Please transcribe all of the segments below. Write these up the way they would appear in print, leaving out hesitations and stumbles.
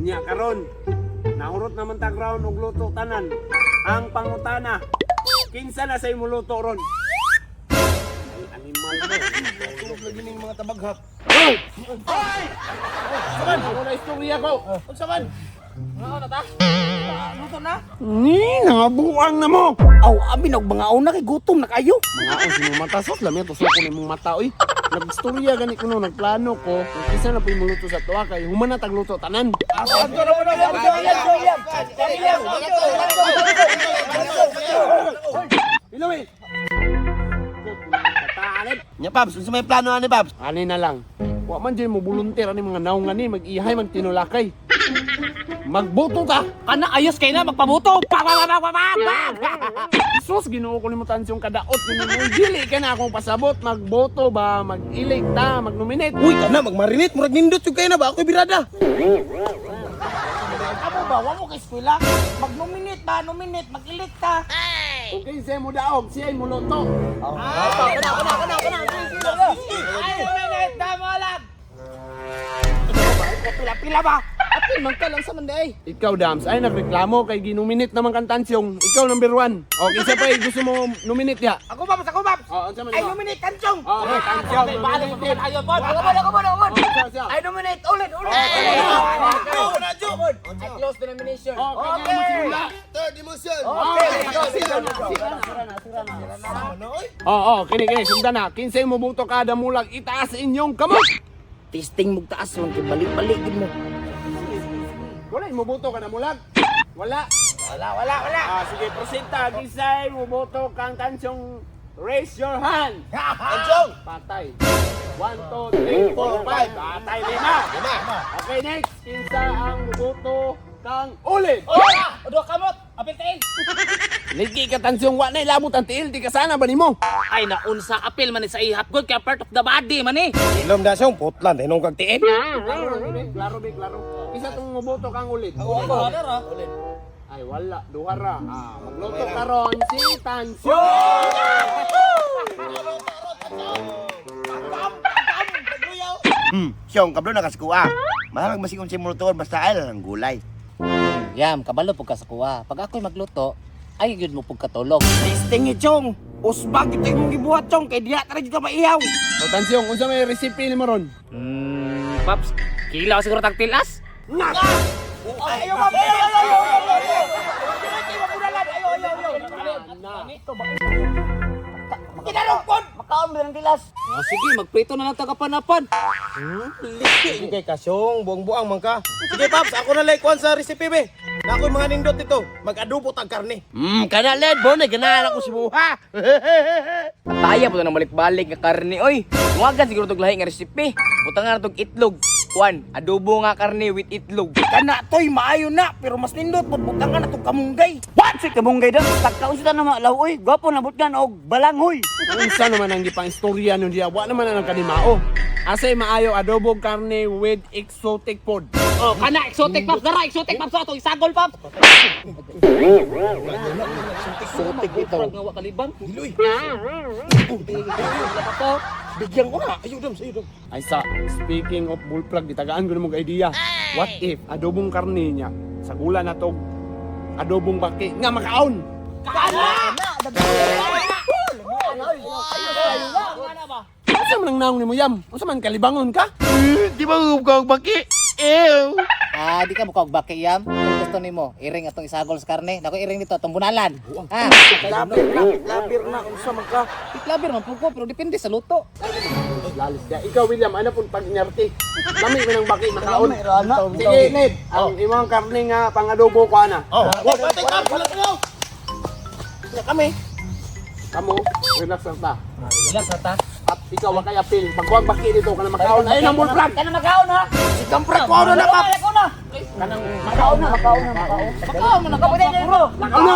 Unya karon, nahurot naman ta ground og luto tanan. Ang pangutana, kinsa na say muluto ron? Ay, animal mo. Tulog lagi ning mga tabaghak. Hoy! Saman, ako na istorya ko. Unsa man? Ano na ta? Luto na? Ni, nangabuang na mo. Aw, abi na og mga una kay gutom na kayo. Mga on si mong mata sos, lamya tusok ko na imong mata oy. Nagstorya gani ko no, nagplano ko. Kung kinsa na po'y muluto sa tuwa kay human na tagluto tanan. Iloy. Katalib. Nya Paps, unsa may plano ani Paps? Ani na lang. Wa man dyan mo volunteer ani mga naong ani mag-ihay magtinulakay. Magboto ta. Kana ayos kay na magpabuto. Pa pa pa pa pa pa. Sus, Ginoo ko nimo tansiyong kadaot nimo. Dili ka na akong pasabot, magboto ba, mag-elect ta, mag-nominate. Uy, kana magmarinate murag nindot jud kayo na ba ako'y birada. Amo ba wa mo kay eskwela? Mag-nominate ba, nominate, mag-elect ta. Okay, siya mo daog, siya mo luto. Ay, nominate damo lang. Pila-pila ba? Apil man ka lang sa manday. Ikaw, Dams, ay nagreklamo kay ginominate naman kang tansyong. Ikaw number one. O, kinsa pa eh, gusto mo nominate ya? Ako ba, ako ba? O, unsa man Ay, ikaw? nominate tansyong. O, okay, tansyong, nominate. Ayo po. Ako po, ako po, ako po. O, siya, siya. Ay, nominate ulit, ulit. I close the nomination. O, okay, mo simula. Third emotion. Oo, kini kini sundan na. Kinsay mo buto kada mulag itaas inyong kamot. Testing mo taas man kay balik-balik gid mo. Wala mo buto kada mulag. Wala. Wala, wala, wala. Ah, sige, presenta. Kinsay mo boto kang tansyong raise your hand. Tansyong. Patay. 1, 2, 3, 4, 5. Patay, lima. Lima. Okay, next. Kinsa ang muboto kang ulit. Oh, duha kamot. Apil tiil. Ligi ka tansyong wa na ilabot ang tiil. Di ka sana ba nimo? Ay naunsa apil man ni sa ihap good kay part of the body man eh. Ilom na siyang putlan hinong kag tiin. Klaro, be, klaro, be, klaro. Kinsa tong muboto kang ulit? Ako. Ay, wala. Duha ra. Ah, magluto karon si Tansyong. Siyong kablo na kaskuha. Mahal masikong si mulutuon basta ay lang ang gulay. Yam, kabalo pug ka sa kuha. Pag ako'y magluto, ay gyud mo pug katulog. Testing ni Chong. Usbag ito yung gibuhat Chong kay diha tara jud ka maihaw. O, Tansyong, unsa may recipe nimo ron? Paps, kila siguro tag tilas. Ayo ba? Ayo ayo ayo. Kinarong pod. Makaon ba ng tilas? Oh, sige, magprito na lang tagapanapan. Liki kay kasyong buang-buang man ka. Sige Paps, ako na like sa recipe be. Na ako'y mga nindot dito. Mag-adobo tag karne. Kana led bo na ganahan ako si Buha. Pataya po nang balik-balik nga karne oy. Muwagan siguro tog lahi nga recipe. Butang nga tog itlog. Kwan, adobo nga karne with itlog. Kana toy maayo na pero mas nindot pod butang na tog kamunggay. What? Si kamunggay daw. Tagkaon sila na malaw oy. Gwapo na butkan og balanghoy. Unsa naman ang gipang istorya nun diya? Wa naman ang kanimao. Asay maayo adobo karne with exotic food. Oh, kana exotic paps dara, exotic paps ato isagol paps. Exotic ito. Nga wa kalibang. Diloy. Bigyan ko na. Ayaw dam, ayaw dam. Ay sa, speaking of bullfrog, gitagaan ko na mong idea. What if adobong karne niya sa gula na tog adobong baki nga makaon? Unsa man ang naong nimo yam? Unsa man kalibangon ka? Di ba kag baki? Ew. Ah, di ka mo kog baki yam. Kung gusto nimo, iring atong isagol sa karne. Nako iring dito atong bunalan. Ha? Lapir na, lapir na unsa man ka. Iklabir man pug ko, pero depende sa luto. Lalis ka. Ikaw William, ano pong pag-inyarte? Lami man ang baki makaon. Sige, Ned, ang imong karne nga pang-adobo ko ana. Oh, wag patay ka, wala ka. Na kami. Kamo, relax lang ta. Relax ra ta. At ikaw wa kay apil. Pagkuwag baki dito ka na makaon. Ayun ang bullfrog. Kana makaon ha. Si kampra ko na paps. Kanang makaon na, makaon na, makaon. Makaon man ako Pwede mo. Makaon na.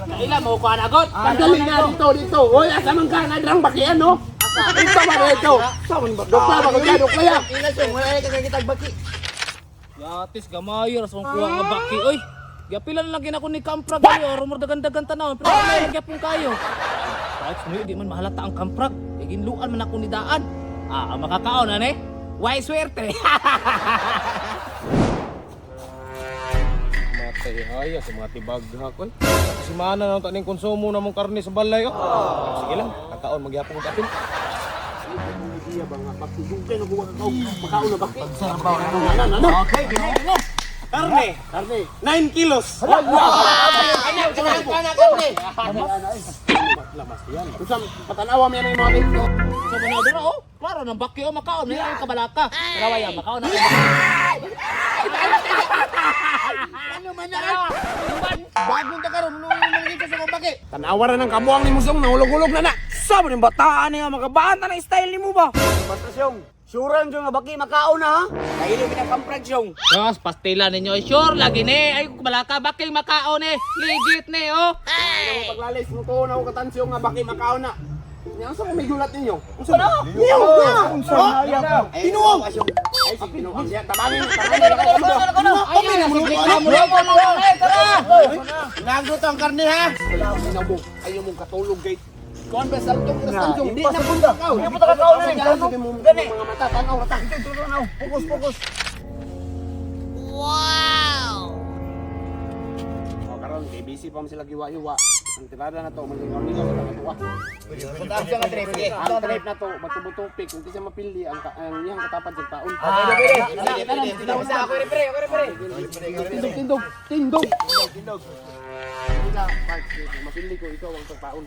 Kaila mo ko anagot. Kadali na dito, dito. Hoy, asa man ka nadrang bakian no? Ito ba dito? Dukla ba ko dukla ya? Ila siyong wala ka kakitag baki. Yatis gamay ra sa akong kuha nga baki oy. Giapilan lang gina ko ni Kamprag ayo, rumor dagan-dagan tanaw, pero may gyapon kayo. Kahit sunuy di man mahalata ang Kamprag, kay ginluan man ako ni daan. Ah, ang makakaon ani. Why swerte. Tay haya sa mga tibag ha koy. Si mana na taning konsumo na mong karne sa balay oh. Sige lang, kakaon magyapon og apil. Iya ba nga baki dugay na kuha ka makaon na baki. Okay, gini. Karne, Karne. 9 kilos. Lamas yan. Unsa patanawa mi ang mga baki. Sa mga dira oh. Klaro nang baki oh makaon ni ay kabalaka. Tarawa ya makaon na. Ano man na? Bagong ta karon nung nangita sa kong baki. Tanawa ra ng kabuang ni Musong nahulog-hulog na na. Sa mo bataan nga makabanta na style nimo ba? Basta siyong, suran yung nga baki makaon na ha. Kahilo pinakamprag siyong. Diyos, pastila ninyo. Sure, lagi ni. Ay, kabalaka, baki makaon eh. Legit ni, oh. Ano mo paglalis mo ko na ko katansyo nga baki makaon na. Nya unsa ko may gulat ninyo? Unsa na? Niyo na. Unsa na? Tinuong. Ay si tinuang siya tabangin tabangin. Kami na muluto. Nagluto ang karne ha. Sinabog ayo mong katulog kay Kuan ba saltong tansyo? Hindi na punta. Hindi po kakaon na ni. Gani. Mga mata tanaw ra ta. Focus, focus. O karon kay busy pa man sila giwa-iwa. Ang tirada na to malingaw-lingaw sa katuwa. Ang trip na to matubutupik kung kinsa mapili ang ang iyang katapad sa taon. Tindog tindog tindog. Tindog. Hindi ka Parks, kung mapili ko ikaw ang tagpaon.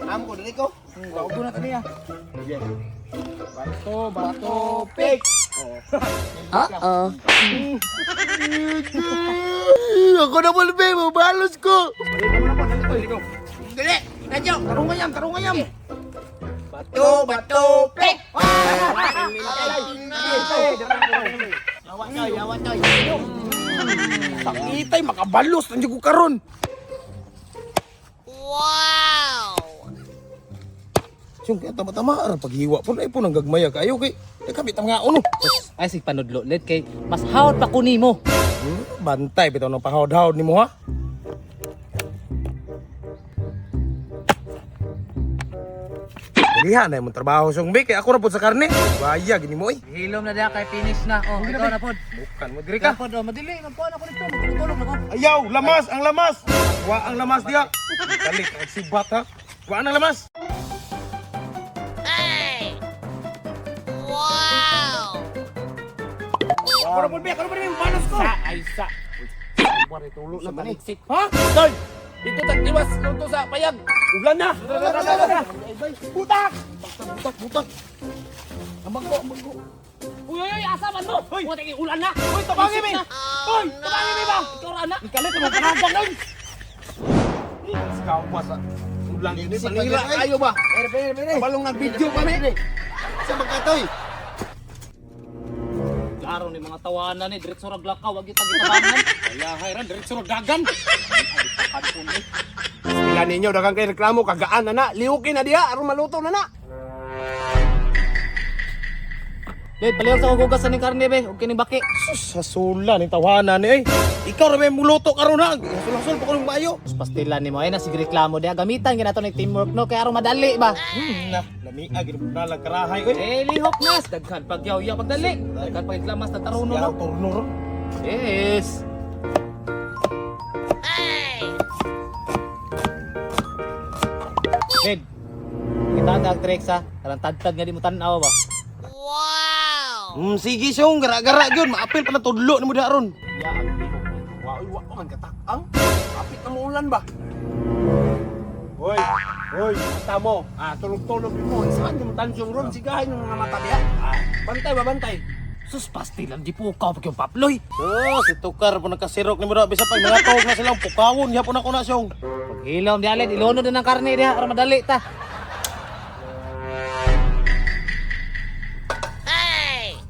Amo ko diri ko. Bago na taniya. Sige. Bato, bato, pick. Ako na malbe, mabalos ko. Dali, radyo, tarungan yam, tarungan yam. Bato, bato, pick. Tangitay, makabalos nandiyo ko karon. Siyong kaya tama-tama ara paghiwa po na po nang gagmaya kayo kay kabit ang nga uno. Ay, sig panudlo, led kay mas hawd pa ko nimo. Bantay bitaw ng pahawd-hawd nimo ha. Dilihan na imong trabaho siyong be kay ako ra pud sa karne. Baya gini mo oy. Hilom na diha kay finish na. Oh, ikaw na pod. Bukan mo diri ka. Ikaw pod, oh, madili magkuan ako nito, magtulog na ko. Ayaw, lamas ang lamas. Wa ang lamas diha. Balik ang sibat ha. Wa ang lamas. Wow! Ako ra pud be, ako ra pud be, balos ko. Sa ay sa. Wari tulo na tani. Ha? Tol, dito tag iwas luto sa payag. Ulan na. Butak! Butak, butak. Ambang ko, ambang ko. Uy, uy, uy, asa man mo? Uy, ulan na. Uy, tabangin mi. Uy, tabangin mi ba? Ikaw ra na. Kalit mo kanagang oy. Ikaw sa ulan ini panira kayo ba? Pere, pere, pere. Balong nag-video kami. Sa magkatoy. Klaro ni mga tawanan ni diretso ra glakaw, wag gyud tagitabangan. Kaya hayran diretso ra dagan. Sila ninyo daghang kay reklamo kagaan na na. Liukin na diha aron maluto na na. Led, palihog sa kugugas sa ning karne be, ug kining baki. Sus, hasula ni tawanan ni ay. Ikaw ra may muluto karon ha. Hasul-hasul pa ko ng maayo. Pastila nimo ay na sig reklamo diha gamitan ginato ni teamwork no kay aron madali ba. Na, lamia gid na lang karahay oy. Eh lihok nas daghan pagyaw-yaw pagdali. Daghan pagklamas na taruno no. Yaw turno ron. Yes. Led. Kita ang dag Trex ha. Karang tadtad nga di mo tan-aw ba. Sige siyong gara-gara gyud maapil pa na tudlo nimo diha ron. Ya ang lihok. Wa oy wa man katakang. Kapit na muulan ba? Hoy, hoy, mata mo. Ah, tulog-tulog mo. Saan yung tansyong ron? Sigahin yung mga mata diha. Ah, bantay ba bantay? Sus pastilan di po ka pag yung paploy. Oh, si Tukar po nagkasirok nimo diha bisa pag mga tawag na silang pukawon gyapon ako na siyong. Paghilom di alin ilunod na ng karne diha aron madali ta.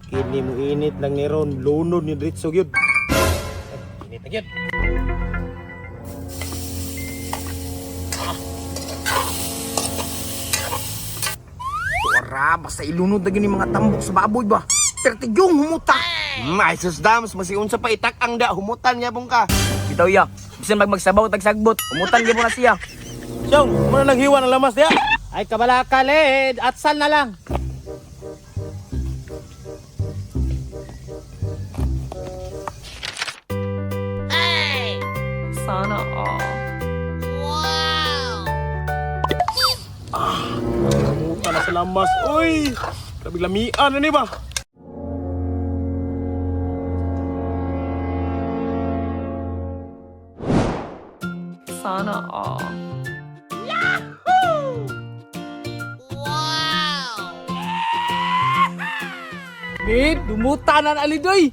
Kini mo init lang ni ron, lunod ni diretso gyud. Init na gyud. Ora, basta ilunod na gini mga tambok sa baboy ba. Pertigyong humuta. Ay sus dams, masiunsa pa itak ang da, humutan niya ka. Bitaw ya, bisan mag magsabaw tag sagbot, umutan gyud mo na siya. Siyong, muna nang hiwa ng lamas diha. Ay kabalaka led, atsal na lang. Sana all. Humuta na sa lamas. Uy! Grabe lamian na ni ba? Sana all. Ned, dumuta na na alidoy.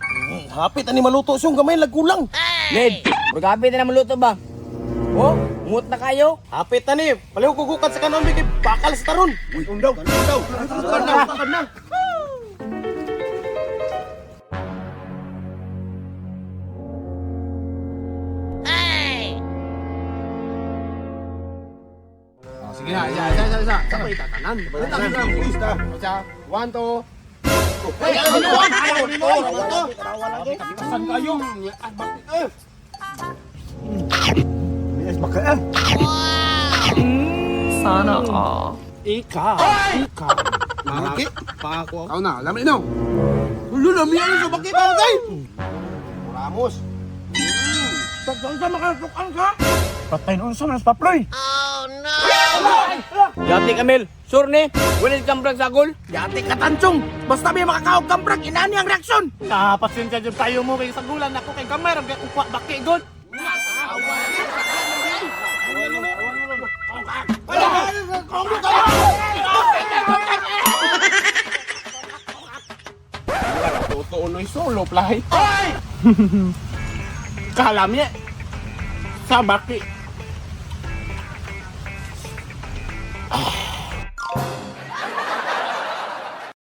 Hapit ani maluto siyong gamay lagkulang. Ned, murag hapit na maluto ba? Oh, umot na kayo. Hapit ani, paliw kugukat sa kanon kay bakal sa taron. Uy, undaw, undaw. Tukad na, tukad na. Sige na, isa, isa, isa, isa. Sa pa itatanan. Tatanan, isa. Isa, one, two. Saan kayo? Sana all. Ikaw, ikaw. Maki. Pako. Kau na, lamin ino. Ulo, lami ano sa baki ba kay? Ramos. Patay noon sa mga paploy. Yati Kamil, sure ni, wala si Kamprag sagol. Yati ka tansyong. Basta may makakaog kamprag, inani ang reaksyon. Ah, pasensya jud kayo mo kay sagulan ako kay gamay ra kay ukwa baki god. Totoo no'y solo, play. Kalam niya. Sa baki.